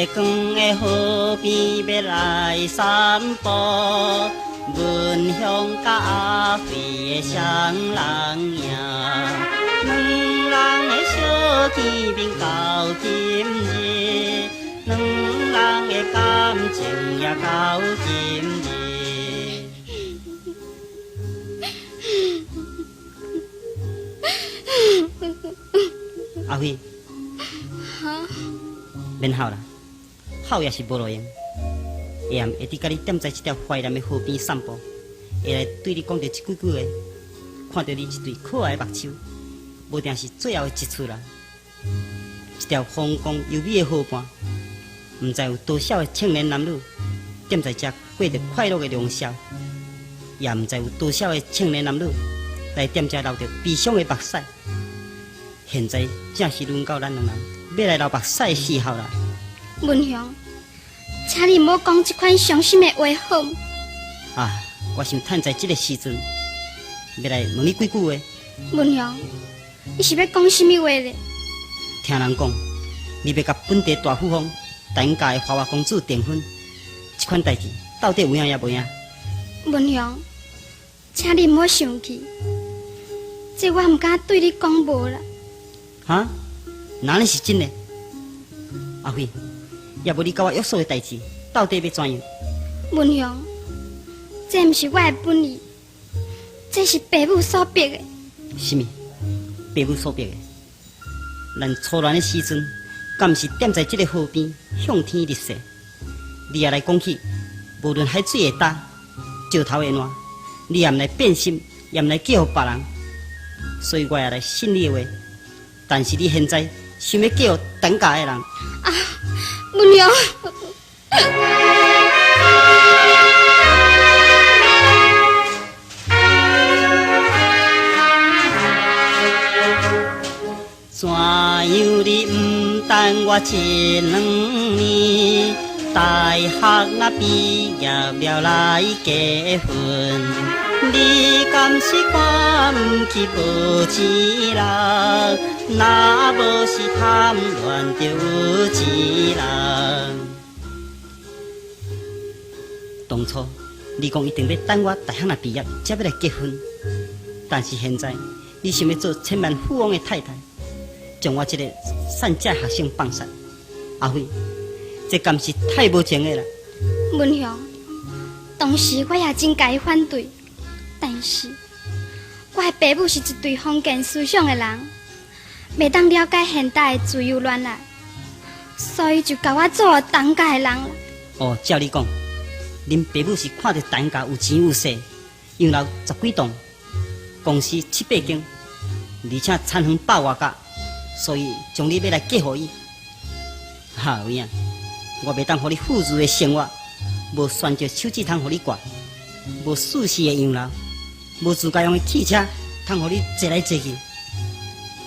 光的河邊欲來散步，文雄佮阿飛的雙人影，兩人的相見面到今日，兩人的感情也到今日。阿飛。免哭啦，哭也是無路用。會暗會佇佮你踮在這條懷念的河邊散步，會來對你講著一句句話，看著你一對可愛的目睭，無定是最後的一次啦。這條風光優美的河畔，毋知有多少的青年男女踮在這過著快樂的良宵，也毋知有多少的青年男女來踮這流著悲傷的目屎。現在正是輪到咱兩人欲來流目屎的時候啦。文雄，請你毋好講這款傷心的話好毋？啊，我想趁在這个時陣，欲來問你幾句話。文雄，你是欲講啥物話咧？聽人講，你欲佮本地大富翁陳家的花花公子訂婚，這款代誌到底有影抑無影？文雄，請你毋好生氣，這我毋敢對你講無啦。哈？哪裡是真的？阿飛，抑無你佮我約束的代誌，到底欲怎樣？文雄，這毋是我的本意，這是爸母所逼的。啥物？爸母所逼的？咱初戀的時陣，敢毋是踮在這个河邊向天立誓？你也來講起，無論海水會焦，石頭會爛，你也毋來變心，也毋來嫁予別人，所以我也來信你的話。但是你現在想欲嫁予陳家的人？啊，文雄！怎樣你毋等我一兩年，大學若畢業了來結婚，你敢是看毋起無錢人？若無是貪戀著有錢人。當初你講一定欲等我大學若畢業，才欲來結婚。但是現在你想欲做千萬富翁的太太，將我這个散食學生放殺。阿飛，這敢是太無情的啦！文雄，當時我也真共伊反對，但是我的爸母是一對封建思想的人，袂當了解現代的自由戀愛，所以就共我做陳家的人啦。哦，照你講，恁爸母是看著陳家有錢有勢，洋樓十幾棟，公司七八間，而且田園百外甲，所以將你欲來嫁予伊。哈，有影，我袂當予你富足的生活，無懸石手指通予你掛，無舒適的洋樓，無自家用的汽車通予你坐來坐去。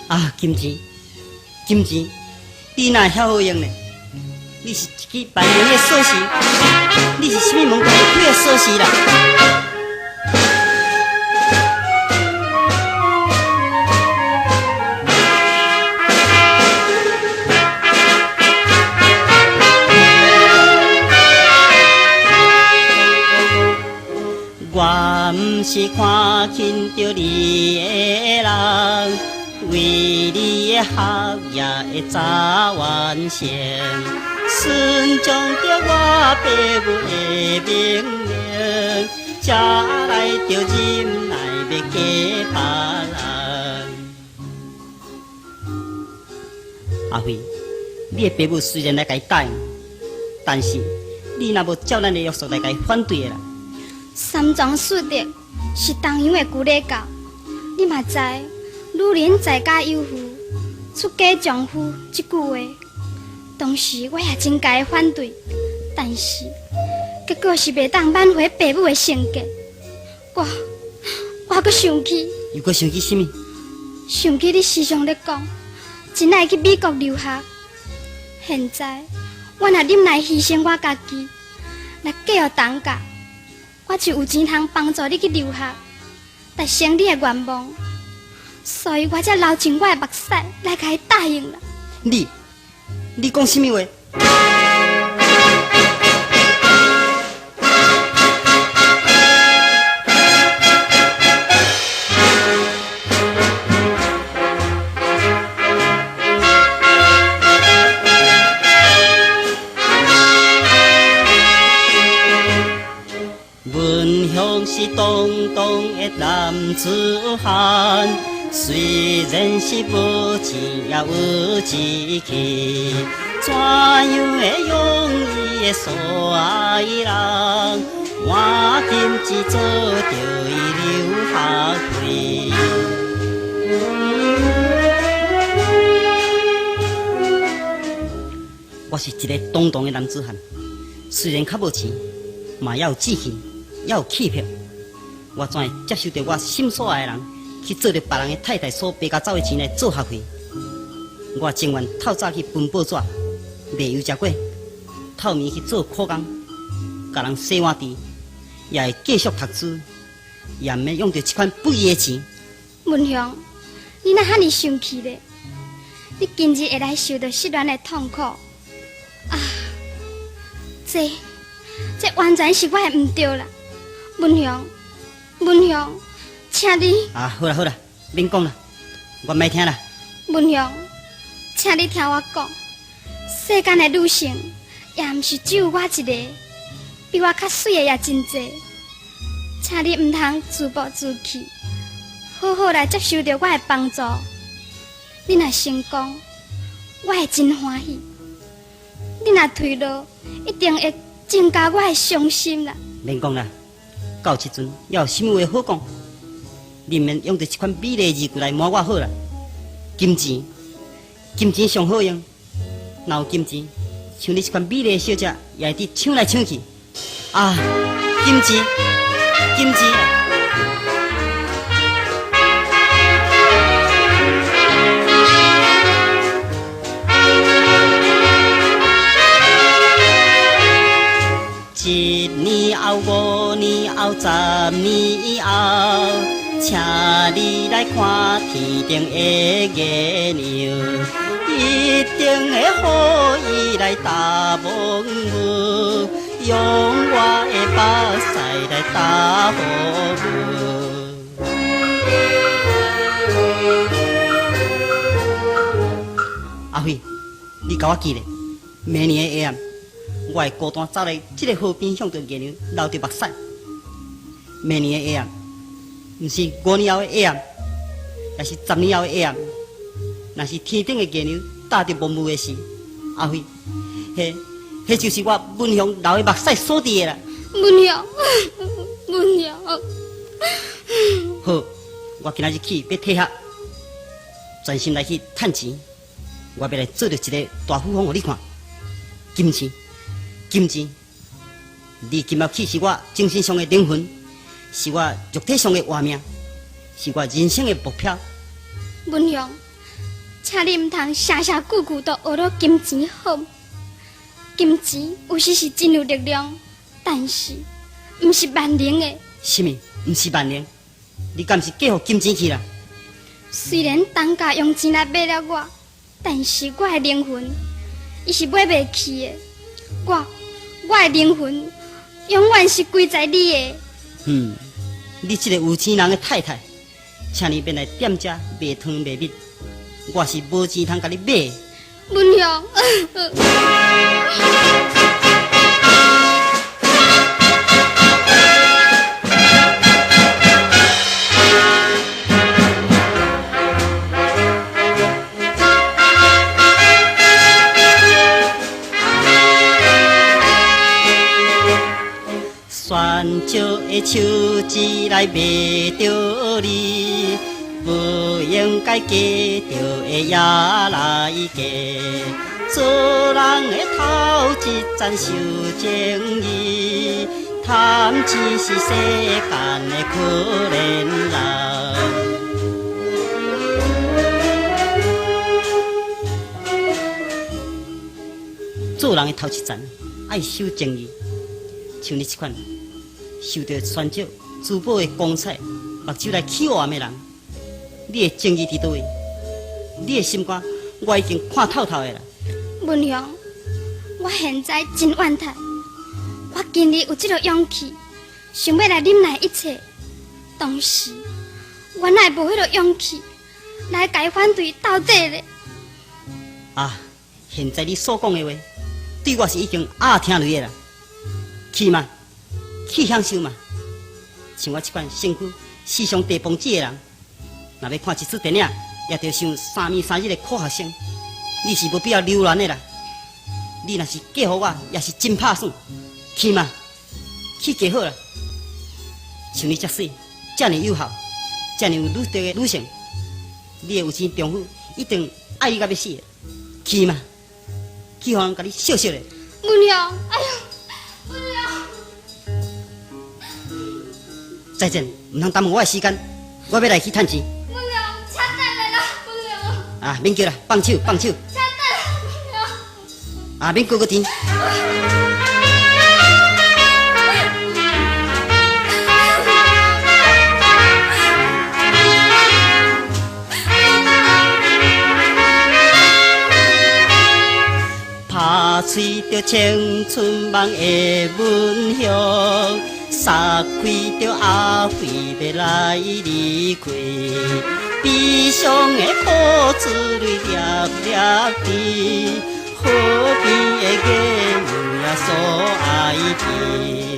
啊，金錢，金錢，你哪會遐好用呢？你是一支萬能的鎖匙，你是啥物門都會開的鎖匙啦。我毋是看輕著你的人，為你的學業會早完成，順從著我爸母的命令，才來著忍耐欲嫁別人。阿飛，你的爸母雖然來共伊答應，但是你若無照咱的約束來共伊反對的啦。三從四德是東洋的舊禮教，你嘛知女人在家有婦，出嫁丈夫這句話。當時我也真共伊反對，但是結果是袂當挽回爸母的成見。我我閣想起，又閣想起啥物？想起你時常咧講，真愛去美國留學。現在我若忍耐犧牲我家己，來嫁予陳家，我就有錢通幫助你去留學，達成你的願望。所以我才流盡我的目屎來共伊答應啦。你，你講啥物話？男子漢，雖然是無錢也有志氣，怎樣會容易會所愛人？換金錢做著伊留學費。我是一個當當的男子漢，雖然較無錢，嘛猶有志氣，猶有氣魄。我怎會接受著我心所愛的人去做著別人的太太所白共走的錢來做學費？我情願透早去分報紙，賣油食粿，透暝去做苦工，共人洗碗池，也會繼續讀書，也毋免用著這款不義的錢。文雄，你哪遐爾生氣咧？你今日會來受著失戀的痛苦啊！這這完全是我的毋對啦，文雄，文雄，請你啊，好啦好啦，免講啦，我莫聽啦。文雄，請你聽我講，世間的女性也毋是只有我一個，比我較媠的也真濟，請你毋通自暴自棄，好好來接受著我的幫助。你若成功，我會真歡喜；你若退落，一定會增加我的傷心啦。免講啦，到這陣猶有啥物話好講？你毋免用著這款美麗字句來瞞我好啦。金錢，金錢上好用，若有金錢，像你這款美麗的小姐也會佇搶來搶去。啊，金錢，金錢。一年後，五年後，十年後，請你來看天頂的月娘，一定會予伊來搭夢霧，用我的目屎來搭雨霧。阿輝，你共我記咧，明年的下暗。我會孤單走來這个河邊，向著月娘流著目屎。明年的下暗，毋是五年後的下暗，也是十年後的下暗。若是天頂的月娘搭著霧霧的時，阿輝，彼彼就是我文雄流的目屎所致的啦。文雄，文雄。好，我今仔日起欲退學，專心來去趁錢。我欲來做著一个大富翁，予你看。金錢。金錢，你金仔去是我精神上的靈魂，是我肉體上的活命，是我人生的目標。文雄，請你毋通聲聲句句都學著金錢好。金錢有時是真有力量，但是毋是萬能的。啥物？毋是萬能？你敢是嫁予金錢去啦？雖然當家用錢來買了我，但是我的靈魂，伊是買袂去的。我我的靈魂永遠是歸在你的。嗯，你這個有錢人的太太，請你免來踮遮賣湯賣蜜，我是無錢通共你買。文雄。悬石的手指来袂著你，不應該嫁著的也來嫁。做人的頭一層受情義，貪錢是世間的可憐人。做人的頭一層愛守情義，像你這款。受著懸石珠寶的光彩，目睭來起活的人，你的情義佇佗位？你的心肝我已經看透透的啦。文雄，我現在真怨嘆，我今日有這個勇氣，想欲來忍耐一切，當時我哪會無彼个勇氣來共伊反對到底咧？啊，現在你所講的話，對我是已經鴨聽雷的啦。去嘛，去享受嘛，像我這款身軀世上地磅子的人，若欲看一齣電影，也著想三暝三日的苦學生。你是無必要留戀的啦。你若是嫁予我，也是真拍算。去嘛，去嫁好啦。像你遮媠，遮爾有孝，遮爾有女德的女性，你的有錢丈夫一定愛你到欲死。去嘛，去予人共你惜惜咧。文雄，哎喲，文雄。再見，毋通耽誤我的時間，我欲來去趁錢。文雄，請等下啦，文雄。啊，免叫啦，放手，放手。請等，文雄。啊，免閣閣提。拍碎著青春夢的文雄，撒開著阿飛欲來離開，悲傷的苦珠淚粒粒滴，河邊的月娘所愛悲。